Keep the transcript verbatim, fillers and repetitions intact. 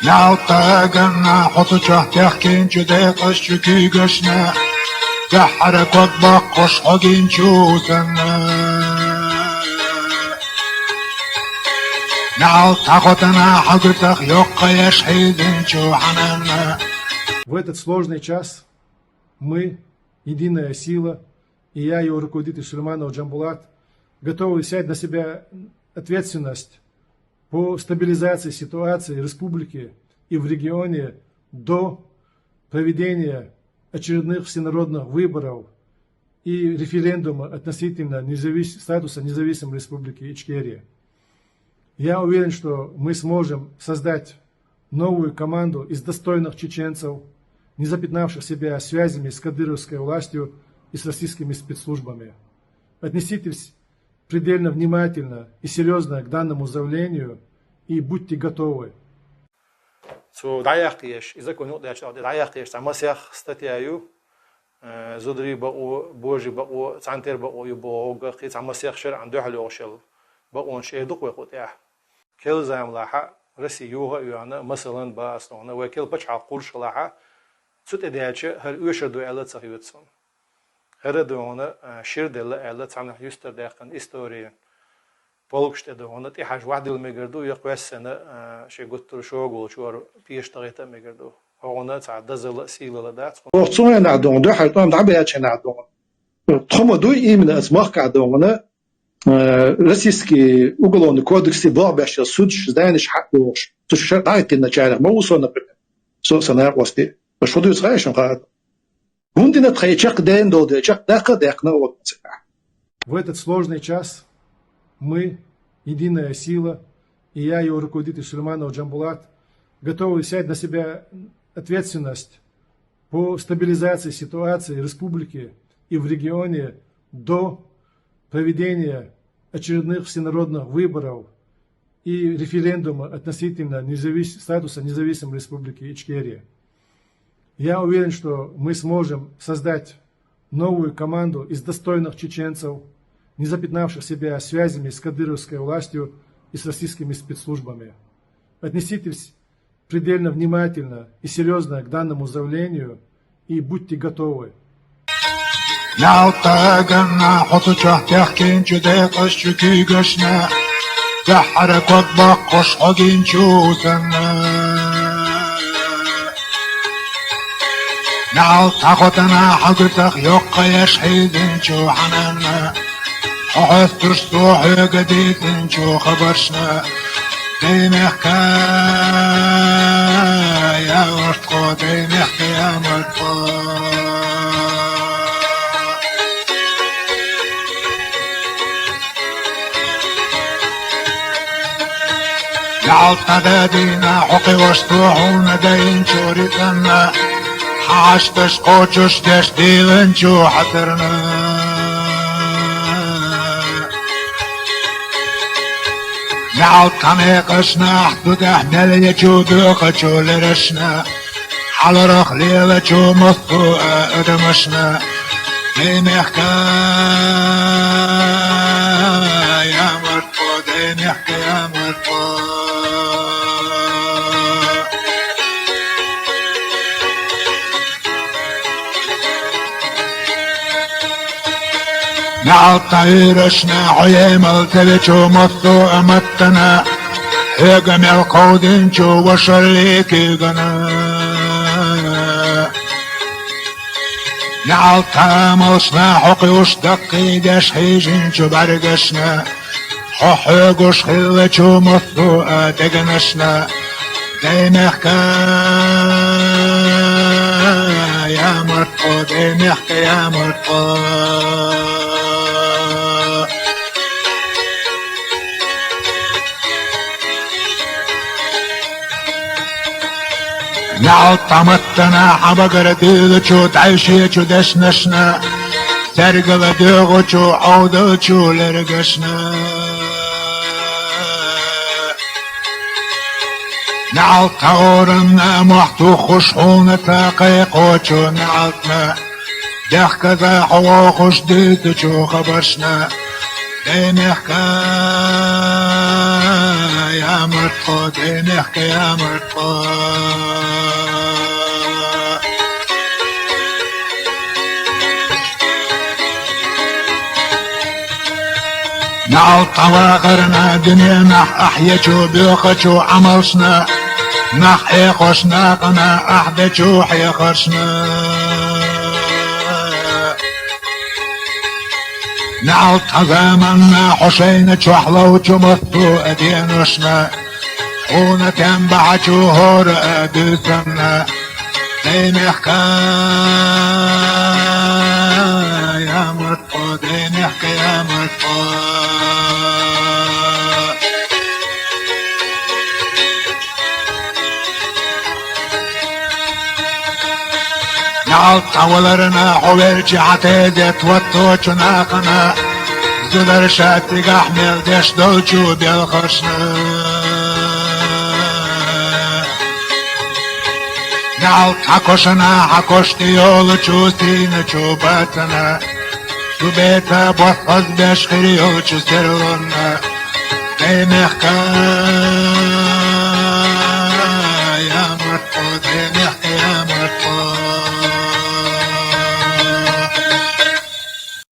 НаьлтагӀанна хьо цу чохь техкинчу декъашчу куьйгашна, дуьххьара ког боккхуш хьо гинчу санна. НаьлтагӀа хьо тана хьо гуьтах йоккха еш хьийзинчу хьананна. В этот сложный час мы, единая сила, и я, её руководитель Сулейманов Джамбулат, готовы взять на себя ответственность по стабилизации ситуации в республике и в регионе до проведения очередных всенародных выборов и референдума относительно независ-, статуса независимой Республики Ичкерия. Я уверен, что мы сможем создать новую команду из достойных чеченцев, не запятнавших себя связями с кадыровской властью и с российскими спецслужбами. Отнеситесь предельно внимательно и серьёзно к данному заявлению и будьте готовы. Цо дӀаяккха езаш, и закон юкъадаьлча дӀаяккха езаш цхьа масех статья ю, э, зударий бакъо, божарий бакъо, цхьаьнатӀера бакъо ю бохург, кхин цхьа масех шарӀан дуьхьал йогӀуш йолу бакъонаш эр ду-кх вай кху тӀехь. Керла заманахь Россия юха а йоьхна, масалан, бан ас хьуна, вай керла пачхьалкх кхуллуш хилахь, цу тӀе даьлча хӀара оьшур ду аьлла ца хета суна. ХӀара ду хьуна, а, шира делла аьлла, цхьанхьа юьстардаьккхина историн полкаш тӀе ду хьуна, тӀехьажа вахьдилла мегар ду, я кхоьссина, а, шен гуттар а шога волчу хӀора пеша тахийта а мегар ду. Хьо хьуна цхьа дозалла а, сийлалла а дац хьуна. Оха цу хенахь ду хьуна, дуьххьара тӀом дӀабаьллачу хенахь ду хьуна. Тхо ма дуй именно аса махкахь ду хьуна, э, российский уголовный кодексе болх беш йолу судьш, зданеш хьаъ йохуш. Цу шарахь дӀахӀиттинчарех ма ву со, например. Со а, сан накъостий. Аша хӀун дуьйцу хаьий шуна, хаьа? ХӀунда дина тхайн чекхдевлла долу дела, чекхдаккха а даьккхина оха цигахь. В этот сложный час мы, единая сила, и я, её руководитель Сулейманов Джамбулат, готовы взять на себя ответственность по стабилизации ситуации в республике и в регионе до проведения очередных всенародных выборов и референдума относительно независ-, статуса независимой Республики Ичкерия. Я уверен, что мы сможем создать новую команду из достойных чеченцев, не запятнавших себя связями с кадыровской властью и с российскими спецслужбами. Отнеситесь предельно внимательно и серьёзно к данному заявлению и будьте готовы. НаьлтагӀанна хьо цу чохь техкинчу декъашчу куьйгашна, дуьххьара ког боккхуш хьо гинчу санна. НаьлтагӀа хьо тана хьо гуьтах йоккха еш хьийзинчу хьананна. Хьо хьоьстуш цо хьоьга дийцинчу хабаршна, даймехка ямарт хьо, даймехка ямарт хьо. НаьлтагӀа дина хьо кхиош цо хьуна дайинчу рицкъанна, хьашташ кхочуш деш дийлинчу хьатарна. НаьлтагӀа мекъашна ахь цу тӀехь мел ечу доькъачу лерашна, хьаларах лелачу массо а адамашна, даймехка ямарт хьо, даймехка ямарт хьо. НаьлтагӀа Ӏуьйрашна хьо емал ца вечу массо а маттана, хьоьга мел кховдинчу вашаллин куьйгана. НаьлтагӀа малшна хьо кхуьуш даккхийдеш хьийжинчу бӀаьргашна, хьо хьоьгуш хиллачу массо а дегнашна, даймехка ямарт хьо, даймехка ямарт хьо. НаьлтагӀа маттана хьан багара дуьйлучу дӀайшечу дешнашна, цаьргала доьгӀучу Ӏовдалчу лергашна. НаьлтагӀа оранна мохь туххуш хьуна ца кхайкхочу наьлтана, дехказа хьо вохуш дуьйцучу хабаршна, даймехка я морд тхо, дай мехка, я морд тхо. НаӀалт дӀавахарна дуьненахь ахь ечу, боьхачу Ӏамалшна, нах Ӏехош накъана ахь дечу хьехаршна. НаӀалт цхьа заманна хьо шайна чохь ловчу массо а деношна, хьуна тем бахьачу хӀора а буьйсанна. Дай мехка, я морд тхо, дай мехка, я морд тхо. НаӀалт цхьа валарна хьо велча хьан тезет хӀотточу нахана, зударша цигахь мел деш долчу белхаршна. НаӀалт цхьа кошана хьан кош тӀе йолучу сийначу бацана, цу беца бос хазбеш хир йолчу серлонна. Дай мехка,